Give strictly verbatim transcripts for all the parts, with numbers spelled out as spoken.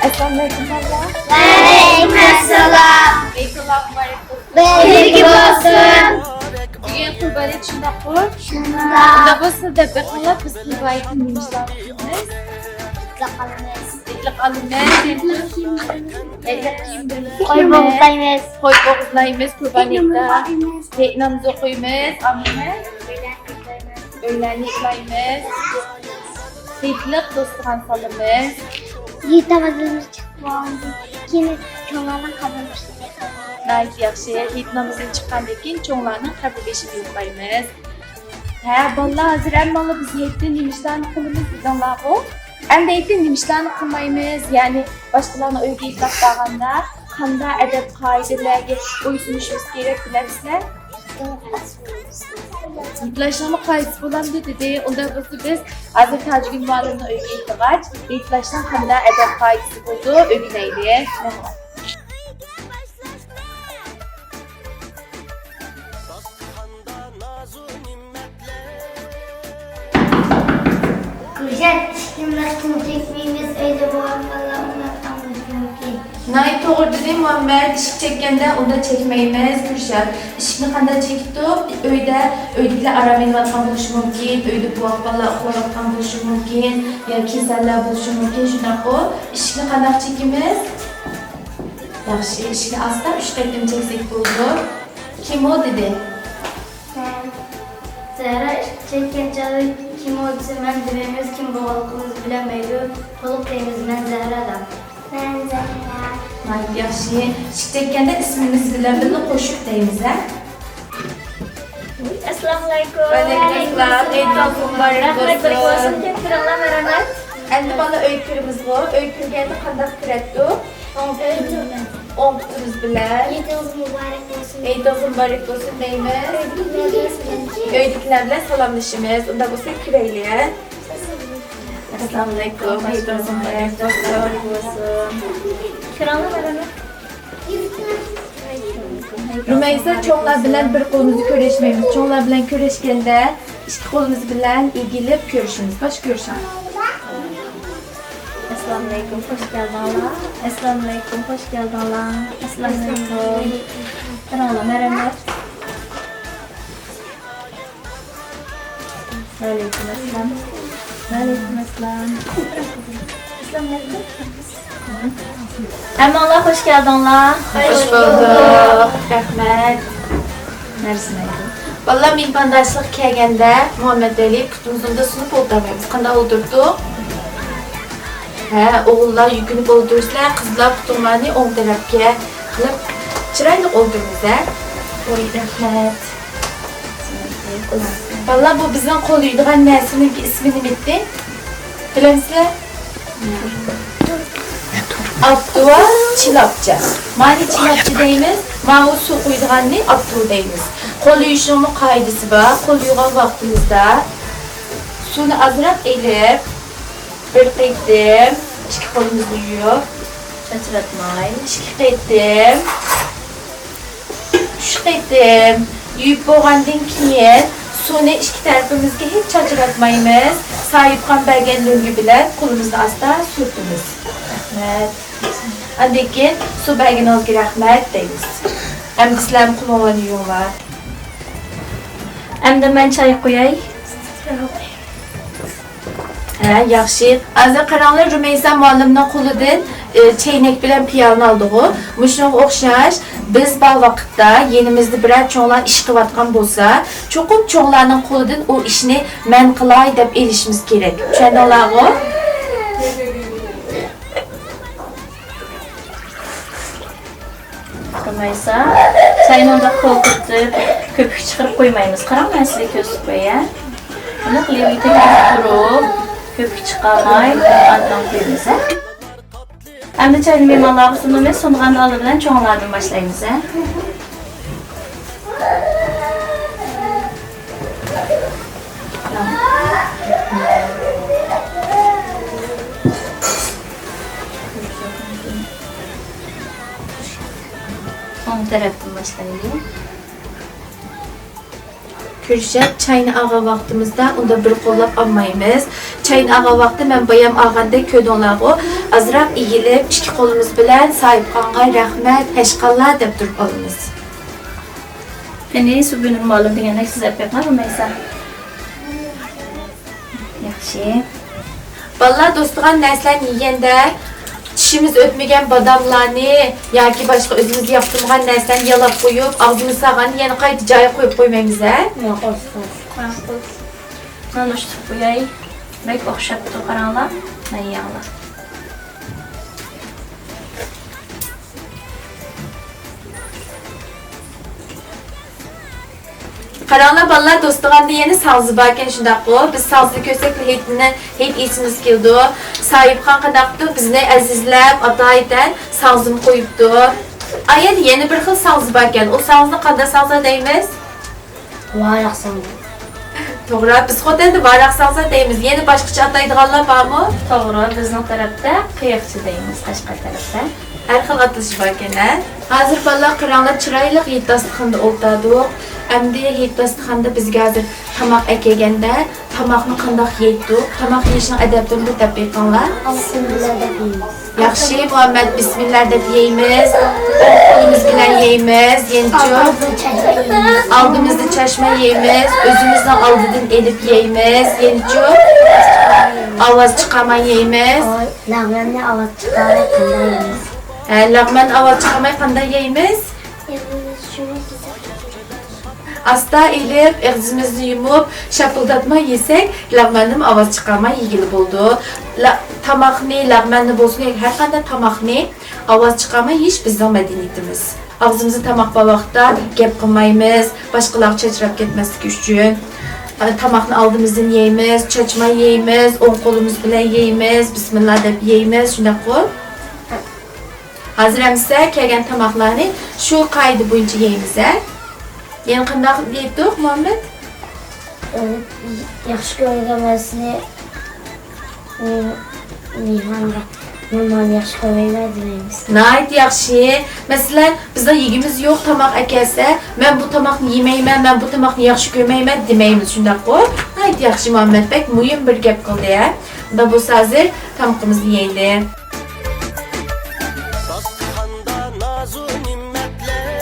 ئەسسالامۇئەلەيكۇم بالىلار. ۋەئەلەيكۇم ئەسسالام. بەيتۇللا مۇبارەك بولسۇن. بەرىكەتلىك بولسۇن. بۈگۈن قۇربان ھېيت شۇنداققۇ؟ شۇنداق. ئۇنداق بولسا دەپ بېقىڭلار، بىز قۇربان ھېيتنى نېمە ئىشلارنى قىلىمىز؟ ئېتىلىق ئالىمىز. ئېتىلىق ئالىمىز. ئېتىلىق كىيىم بېرىمىز. قوي بوغۇزلايمىز. قوي بوغۇزلايمىز قۇربان ھېيتتا. ھېيت نامىزى ئوقۇيمىز. ئامىن. ئۆيلەرنى ئېتىلايمىز. ھېيتلىق دوستىخان سالىمىز. ھېيت نامازىمىز چىققاندىن كېيىن چوڭلارنىڭ قەبرىنى باشلايمىز. ناھايىتى ياخشى. ھېيت نامىزىدىن چىققاندىن كېيىن چوڭلارنىڭ قەبرە بېشىنى يۇقلايمىز. ھە، بالىلار، ھازىر ئەمما بىز ھېيتتىن نېمە ئىشلارنى قىلىمىز دېدىڭلارغۇ؟ ئەمدى ھېيتتىن نېمە ئىشلارنى قىلمايمىز؟ يەنى باشقىلارنىڭ ئۆيىگە ھېيتلاپ بارغاندا قانداق ئەدەپ قائىدىلەرگە بويسۇنۇشىمىز كېرەك بىلەمسىلەر؟ ھېيتلاشنىڭمۇ قائىدىسى بولامدۇ دېدى. ئۇنداق بولسا بىز ھازىر تاجگۈل مۇئەللىمنىڭ ئۆيىگە ھېيتلىغاچ، ھېيتلاشنىڭ قانداق ئەدەپ قائىدىسى بولىدۇ ئۆگىنەيلى. گۈلشات، ئىشىكنى مەختۇم چەكمەيمىز، ئۆيدە بوۋاق بالىلار ئويناۋاتقان بولۇشى مۇمكىن. ناھايىتى توغرا دېدى مۇھەممەت، ئىشىك چەككەندە ئۇنداق چەكمەيمىز گۈلشات. ئىشىكنى قانداق چېكىتتۇق؟ ئۆيدە، ئۆيدىكىلەر ئارام ئېلىۋاتقان بولۇشى مۇمكىن، ئۆيدە بوۋاق بالىلار ئۇخلاۋاتقان بولۇشى مۇمكىن، يا كېسەللەر بولۇشى مۇمكىن، شۇنداققۇ؟ ئىشىكنى قانداق چېكىمىز؟ ياخشى، ئىشىكنى ئاستا ئۈچ قېتىم چەكسەك بولىدۇ. كىم ئۇ دېدى؟ مەن. زەھرا ئىشىك چەككەن چاغدا كىم ئۇ دېسە، مەن دېمەيمىز، كىم بولغانلىقىمىزنى بىلەلمەيدۇ. تولۇق دەيمىز، مەن زەھرا دەپ. مەن زەھرا. ناھايىتى ياخشى. ئىشىك چەككەندە ئىسمىمىز بىلەن بىللە قوشۇپ دەيمىز، ھە؟ ئەسسالامۇئەلەيكۇم. ۋەئەلەيكۇم ئەسسالام. ئېيتىڭىز مۇبارەك بولسۇن. رەھمەت، بىر بولسۇن. كەپ كىرىڭلار، مەرھەمەت. ئەمدى بالا ئۆيگە كىرىمىزغۇ؟ ئۆيگە كىرگەندە قانداق كىرەتتۇق؟ ئوڭ پۇتىمىز بىلەن. ئېيتىڭىز مۇبارەك بولسۇن. ئېيتىڭىز مۇبارەك بولسۇن دەيمىز. ئۆيدىكىلەر بىلەن سالاملىشىمىز. ئۇنداق بولسا كىرەيلى، ھە؟ ئەسسالامۇئەلەيكۇم. ئېيتىڭىز مۇبارەك بولسۇن. كىرىڭلار، مەرھەمەت. رۇمەيسە، چوڭلار بىلەن بىر قولىمىزنى كۆرۈشمەيمىز. چوڭلار بىلەن كۆرۈشكەندە ئىككى قولىمىز بىلەن ئېگىلىپ كۆرۈشىمىز. باش كۆرۈشۈڭ. ئەسسالامۇئەلەيكۇم، خوش كەلدىڭلار. ئەسسالامۇئەلەيكۇم، خوش كەلدىڭلار. ئەسسالامۇئەلەيكۇم. كىرىڭلار، مەرھەمەت. ۋەئەلەيكۇم ئەسسالام. ۋەئەلەيكۇم ئەسسالام. ھەممىڭلار خوش كەلدىڭلار. خوش بولدۇق. رەھمەت. نەرسىمەيدۇ. بالىلار مېھماندارچىلىققا كەلگەندە مۇھەممەت ۋەلى پۇتىمىزنى ئۇنداق سۇنۇپ ئولتۇرمايمىز. قانداق ئولتۇرتتۇق؟ ھە، ئوغۇللار يۈكۈنۈپ ئولتۇرسىلەر، قىزلار پۇتۇڭلارنى ئوڭ تەرەپكە قىلىپ چىرايلىق ئولتۇرىمىز، ھە؟ ۋاي، رەھمەت. بالىلار، بۇ بىزنىڭ قول يۇيىدىغان نەرسىنىڭكى ئىسمى نېمە ئىدى؟ بىلەمسىلەر؟ ئاپتۇ ۋە چىلاپچا. مانى چىلاپچا دەيمىز، ماۋۇ سۇ قۇيىدىغاننى ئاپتۇ دەيمىز. قول يۇيۇشنىڭمۇ قائىدىسى بار. قول يۇيغان ۋاقتىمىزدا سۇنى ئازراق ئېلىپ، بىر قېتىم ئىككى قولىمىزنى يۇيۇپ، چاچراتماي، ئىككى قېتىم، ئۈچ قېتىم يۇيۇپ بولغاندىن كېيىن، سۇنى ئىككى تەرىپىمىزگە ھېچ چاچراتمايمىز. ساھىبخان بەرگەن لۆڭگە بىلەن قولىمىزنى ئاستا سۈرتىمىز. رەھمەت. ئاندىن كېيىن، سۇ بەرگىنىڭىزگە رەھمەت دەيمىز. ئەمدى سىلەرمۇ قولۇڭلارنى يۇيۇڭلار. ئەمدى مەن چاي قۇياي. ھە، ياخشى. ھازىر قاراڭلار، رۇمەيسە مۇئەللىمنىڭ قولىدىن، ئى، چەينەك بىلەن پىيالىنى ئالدىغۇ. مۇشۇنىڭغا ئوخشاش، بىز بار ۋاقىتتا يېنىمىزدا بىرەر چوڭلار ئىش قىلىۋاتقان بولسا، چوقۇم چوڭلارنىڭ قولىدىن ئۇ ئىشنى مەن قىلاي دەپ ئېلىشىمىز كېرەك. چۈشەندىڭلارغۇ؟ رۇمەيسە، چاينى ئۇنداق كولكۇتۇپ، كۆپۈك چىقىرىپ قويمايمىز. قاراڭ، مەن سىزگە كۆرسىتىپ قوياي. بۇنداق لېۋىتىپ تۇرۇپ، كۆپۈك چىقارماي، ئاندىن قۇيىمىز، ھە؟ ئەمدى چاينى مېھمانلارغا سۇنىمىز، سۇنغاندا ئالدى بىلەن چوڭلاردىن باشلايمىز، ھە؟ ئوڭ تەرەپتىن باشلايلى. كۆرۈشۈپ، چاينى ئالغان ۋاقتىمىزدا ئۇندا بىر قوللاپ ئالمايمىز. چاينى ئالغان ۋاقىتتا مەن بايام ئالغاندەك كۆردۈڭلارغۇ، ئازراق ئېگىلىپ، ئىككى قولىمىز بىلەن ساھىبخانغا رەھمەت، ھەشقاللا دەپ تۇرۇپ ئالىمىز. قېنى، سۇبىنۇر مۇئەللىم دېگەندەك سىز ئەپ بېقىڭ، رۇمەيسە. ياخشى. بالىلار، دوستىغان نەرسىلەرنى يېگەندە، چىشىمىز ئۆتمىگەن باداملارنى ياكى باشقا ئۆزىمىز ياقتۇرمىغان نەرسىلەرنى يالاپ قويۇپ، ئاغزىمىز سالغاندا يەنە قايتا جايىغا قويۇپ قويمايمىز، ھە؟ ماقۇل، ئۇستاز. ماقۇل. مانا شۇ قوياي. بەك ئوخشاپتۇ، قاراڭلار. مەن يەڭلار. قاراڭلار بالىلار، دوستىغاندا يەنە ساڭزا باركەن، شۇنداققۇ؟ بىز ساڭزىنى كۆرسەكلا ھېيتنى، ھېيت ئېسىمىز كېلىدۇ. ساھىبخان قانداقتۇ؟ بىزنى ئەزىزلەپ، ئاتايىتەن ساڭزىمۇ قويۇپتۇ. ئايەن، يەنە بىر خىل ساڭزا باركەن. ئۇ ساڭزىنى قانداق ساڭزا دەيمىز؟ ۋاراق ساڭزا. توغرا، بىز خوتەندە ۋاراق ساڭزا دەيمىز. يەنە باشقىچە ئاتايدىغانلار بارمۇ؟ توغرا، بىزنىڭ تەرەپتە قېيىقچا دەيمىز، قەشقەر تەرەپتە. ھەر خىل ئاتىلىشى باركەن، ھە؟ ھازىر بالىلار قاراڭلار، چىرايلىق ھېيت داستىخىنىدا ئولتۇردۇق. ئەمدى ھېيت داستىخاندا بىزگە ھازىر تاماق ئەكەلگەندە، تاماقنى قانداق يەيتتۇق؟ تاماق يېيىشنىڭ ئەدەپلىرىنى بىر دەپ بېقىڭلار. بىسمىللا دەپ يەيمىز. ياخشى، مۇھەممەد، بىسمىللا دەپ يەيمىز. ئوڭ قولىمىز بىلەن يەيمىز. يەنىچۇ؟ ئالدىمىزدا چاچما يەيمىز. ئالدىمىزدا چاچما يەيمىز. ئۆزىمىزنىڭ ئالدىدىن ئېلىپ يەيمىز. يەنىچۇ؟ ئاۋاز چىقارماي يەيمىز. لەغمەننى ئاۋاز چىقارماي قانداق يەيمىز؟ ھە، لەغمەننى ئاۋاز چىقارماي قانداق يەيمىز؟ ئاستا ئېلىپ، ئېغىزىمىزنى يۇمۇپ، شاپىلداتماي يېسەك، لەغمەننىمۇ ئاۋاز چىقارماي يېگىلى بولىدۇ. لا-، تاماقنى، لەغمەننى بولسۇن، ياكى ھەر قانداق تاماقنى ئاۋاز چىقارماي يېيىش بىزنىڭ مەدەنىيىتىمىز. ئاغزىمىزدا تاماق بار ۋاقىتتا گەپ قىلمايمىز، باشقىلارغا چاچراپ كەتمەسلىكى ئۈچۈن. ئا، تاماقنى ئالدىمىزدىن يەيمىز، چاچماي يەيمىز، ئوڭ قولىمىز بىلەن يەيمىز، بىسمىللا دەپ يەيمىز، شۇنداققۇ؟ ھازىر ئەمىسە كەلگەن تاماقلارنى شۇ قائىدە بويىچە يەيمىز، ھە؟ يەنە قانداق دېيتتۇق، مۇھەممەد؟ ياخشى كۆرگەن نەرسىنى مېھمانغا، مېھمان ياخشى كۆرمەيمەن دېمەيمىز. ناھايىتى ياخشى. مەسىلەن، بىزنىڭ يېگۈمىز يوق، تاماق ئەكەلسە، مەن بۇ تاماقنى يېمەيمەن، مەن بۇ تاماقنى ياخشى كۆرمەيمەن دېمەيمىز، شۇنداققۇ؟ ناھايىتى ياخشى، مۇھەممەد بەك مۇھىم بىر گەپ قىلدى، ھە؟ ئۇنداق بولسا ھازىر تامىقىمىزنى يەيلى. داستىخاندا نازۇ نېمەتلەر،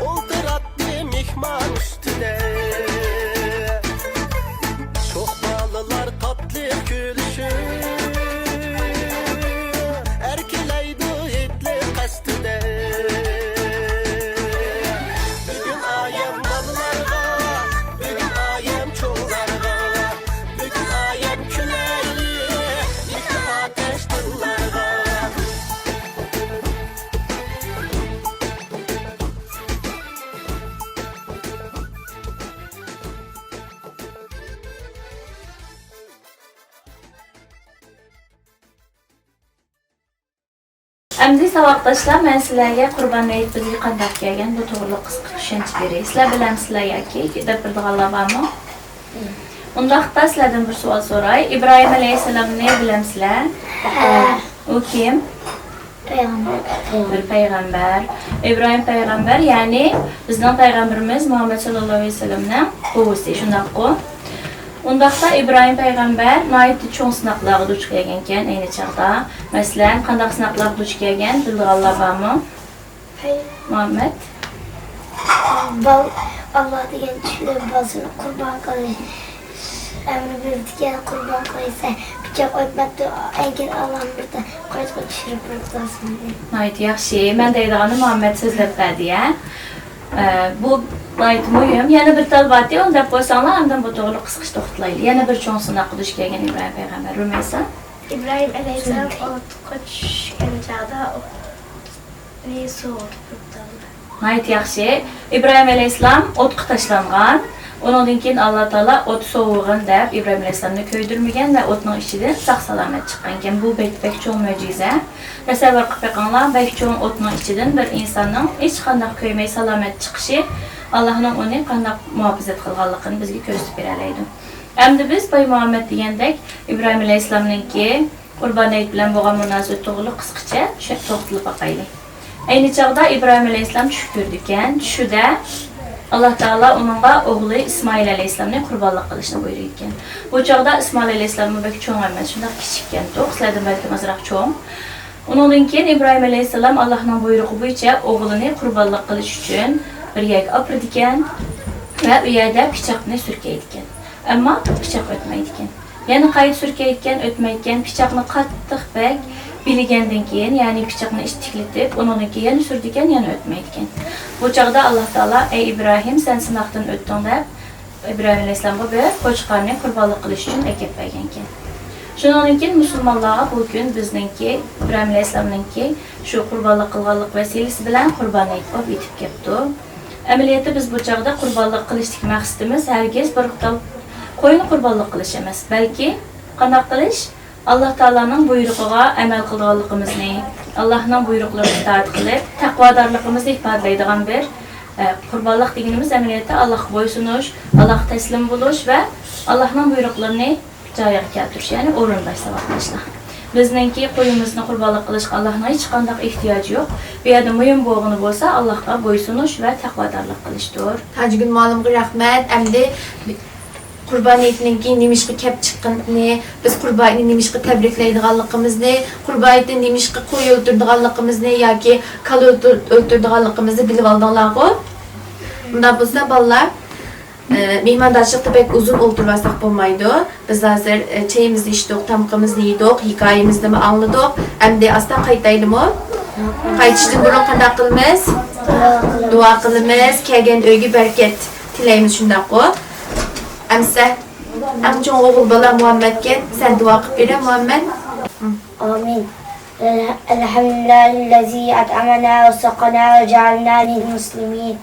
ئولتۇراتتى مېھمان ئۈستىدە. شوخ بالىلار تاتلىق كۈلۈشۈپ، ئەركىلەيدۇ ھېيتلىق قەستىدە. بۈگۈن ئايەم بالىلارغا، بۈگۈن ئايەم چوڭلارغا، بۈگۈن ئايەم كۈلەيلى، مېھرى ئاتاش دىللارغا. ئەمدى ساۋاقداشلار، مەن سىلەرگە قۇربان ھېيت بىزگە قانداق كەلگەن، بۇ توغرىلىق قىسقا چۈشەنچە بېرەي. سىلەر بىلەمسىلەر ياكى دەپ بىلىدىغانلار بارمۇ؟ ئۇنداقتا سىلەردىن بىر سوئال سوراي. ئىبراھىم ئەلەيھىسسالامنى بىلەمسىلەر؟ ھە. ئۇ كىم؟ پەيغەمبەر. بىر پەيغەمبەر. ئىبراھىم پەيغەمبەر، يەنى بىزنىڭ پەيغەمبىرىمىز مۇھەممەد ساللاللاھۇ ئەلەيھى ۋەسەللەمنىڭ بوۋىسى، شۇنداققۇ؟ ئۇنداقتا ئىبراھىم پەيغەمبەر ناھايىتى چوڭ سىناقلارغا دۇچ كەلگەنكەن ئەينى چاغدا. مەسىلەن، قانداق سىناقلارغا دۇچ كەلگەن، بىلىدىغانلار بارمۇ؟ مۇھەممەد؟ بال-، ئاللا دېگەن چۈشىدە بالىسىنى قۇربان قىلىش ئەمرى بېرىپتىكەن، قۇربان قىلسا پىچاق ئۆتمەپتۇ، ئەنكىن ئاللا بىردە قايتقا چۈشۈرۈپ بىر قۇتارسۇن دېدى. ناھايىتى ياخشى. مەن دەيدىغاننى مۇھەممەد سۆزلەپ بەردى، ھە؟ ئە، بۇ ناھايىتى مۇھىم. يەنە بىر تال بارتى، ئۇنى دەپ قويساڭلار، ئاندىن بۇ توغرىلىق قىسقىچە توختىلايلى. يەنە بىر چوڭ سىناققا دۇچ كەلگەن ئىبراھىم پەيغەمبەر. رۇمەيسا؟ ئىبراھىم ئەلەيھىسسالام ئوتقا چۈشكەن چاغدا ئوتنى سوۋۇتۇپ تۇرۇپتۇ. ناھايىتى ياخشى. ئىبراھىم ئەلەيھىسسالام ئوتقا تاشلانغان. ئۇنىڭدىن كېيىن ئاللا تائالا ئوت سوۋۇغىن دەپ ئىبراھىم ئەلەيھىسسالامنى كۆيدۈرمىگەن ۋە ئوتنىڭ ئىچىدىن ساق-سالامەت چىققانىكەن. بۇ بەك، بەك چوڭ مۆجىزە. تەسەۋۋۇر قىلىپ بېقىڭلار، بەك چوڭ ئوتنىڭ ئىچىدىن بىر ئىنساننىڭ ھېچقانداق كۆيمەي سالامەت چىقىشى ئاللانىڭ ئۇنى قانداق مۇھاپىزەت قىلغانلىقىنى بىزگە كۆرسىتىپ بېرەلەيدۇ. ئەمدى بىز باي مۇھەممەد دېگەندەك ئىبراھىم ئەلەيھىسسالامنىڭكى قۇربان ھېيت بىلەن بولغان مۇناسىۋىتى توغرىلىق قىسقىچە چۈشە-، توختىلىپ باقايلى. ئەينى چاغدا ئىبراھىم ئەلەيھىسسالام چۈش كۆرىدىكەن. چۈشىدە ئاللا تائالا ئۇنىڭغا ئوغلى ئىسمائىل ئەلەيھىسسالامنى قۇربانلىق قىلىشنى بۇيرۇيدىكەن. بۇ چاغدا ئىسمائىل ئەلەيھىسسالاممۇ بەك چوڭ ئەمەس، شۇنداق كىچىككەن، توغرا، سىلەردىن بەلكىم ئازراق چوڭ. ئۇنىڭدىن كېيىن ئىبراھىم ئەلەيھىسسالام ئاللانىڭ بۇيرۇقى بويىچە ئوغلىنى قۇربانلىق قىلىش ئۈچۈن بىر يەرگە ئاپىرىدىكەن ۋە ئۇ يەردە پىچاقنى سۈركەيدىكەن. ئەمما پىچاق ئۆتمەيدىكەن. يەنە قايتا سۈركەيدىكەن، ئۆتمەيدىكەن. پىچاقنى قاتتىق بەك بىلىگەندىن كېيىن، يەنى پىچاقنى ئىتتىكلىتىپ، ئۇنىڭدىن كېيىن يەنە سۈرىدىكەن، يەنە ئۆتمەيدىكەن. بۇ چاغدا ئاللا تائالا، ئەي ئىبراھىم، سەن سىناقتىن ئۆتتۈڭ، دەپ، ئىبراھىم ئەلەيھىسسالامغا بىر قوچقارنى قۇربانلىق قىلىش ئۈچۈن ئەكەپ بەرگەنكەن. شۇنىڭدىن كېيىن مۇسۇلمانلارغا بۇ كۈن بىزنىڭكى، ئىبراھىم ئەلەيھىسسالامنىڭكى شۇ قۇربانلىق قىلغانلىق ۋەسىلىسى بىلەن قۇربان ھېيت بولۇپ ئۆتۈپ كەپتۇ. ئەمەلىيەتتە بىز بۇ چاغدا قۇربانلىق قىلىشتىكى مەقسىتىمىز ھەرگىز بىر تال قوينى قۇربانلىق قىلىش ئەمەس، بەلكى قانداق قىلىش؟ ئاللا تائالانىڭ بۇيرۇقىغا ئەمەل قىلىدىغانلىقىمىزنى، ئاللانىڭ بۇيرۇقلىرىغا ئىتائەت قىلىپ، تەقۋادارلىقىمىزنى ئىپادىلەيدىغان بىر، ئە، قۇربانلىق دېگىنىمىز ئەمەلىيەتتە ئاللاغا بويسۇنۇش، ئاللاغا تەسلىم بولۇش ۋە ئاللانىڭ بۇيرۇقلىرىنى جايىغا كەلتۈرۈش، يەنى ئورۇنداش ساۋاقداشلار. بىزنىڭكى قويىمىزنى قۇربانلىق قىلىشقا ئاللانىڭ ھېچقانداق ئېھتىياجى يوق. بۇ يەردە مۇھىم بولغىنى بولسا ئاللاغا بويسۇنۇش ۋە تەقۋادارلىق قىلىشتۇر. تاجگۈل مۇئەللىمگە رەھمەت. ئەمدى قۇربان ھېيتنىڭكى نېمىشقا كەپ چىققىنىنى، بىز قۇربان ھېيتنى نېمىشقا تەبرىكلەيدىغانلىقىمىزنى، قۇربان ھېيتنى نېمىشقا قوي ئۆلتۈرىدىغانلىقىمىزنى ياكى كالا ئۆلتۈر-، ئۆلتۈرىدىغانلىقىمىزنى بىلىۋالدىڭلارغۇ؟ ئۇنداق بولسا بالىلار، ئە، مېھماندارچىلىقتا بەك ئۇزۇن ئولتۇرۇۋالساق بولمايدۇ. بىز ھازىر، ئە، چېيىمىزنى ئىچتۇق، تامىقىمىزنى يېدۇق، ھېكايىمىزنىمۇ ئاڭلىدۇق. ئەمدى ئاستا قايتايلىمۇ؟ قايتىشتىن بۇرۇن قانداق قىلىمىز؟ دۇئا قىلىمىز. كەلگەن ئۆيگە بەرىكەت تىلەيمىز، شۇنداققۇ؟ ئەمىسە، ئەڭ چوڭ ئوغۇل بالا مۇھەممەدكەن. سەن دۇئا قىلىپ بېرە، مۇھەممەد. آمين. الحمد لله الذي أطعمنا وسقانا وجعلنا من المسلمين.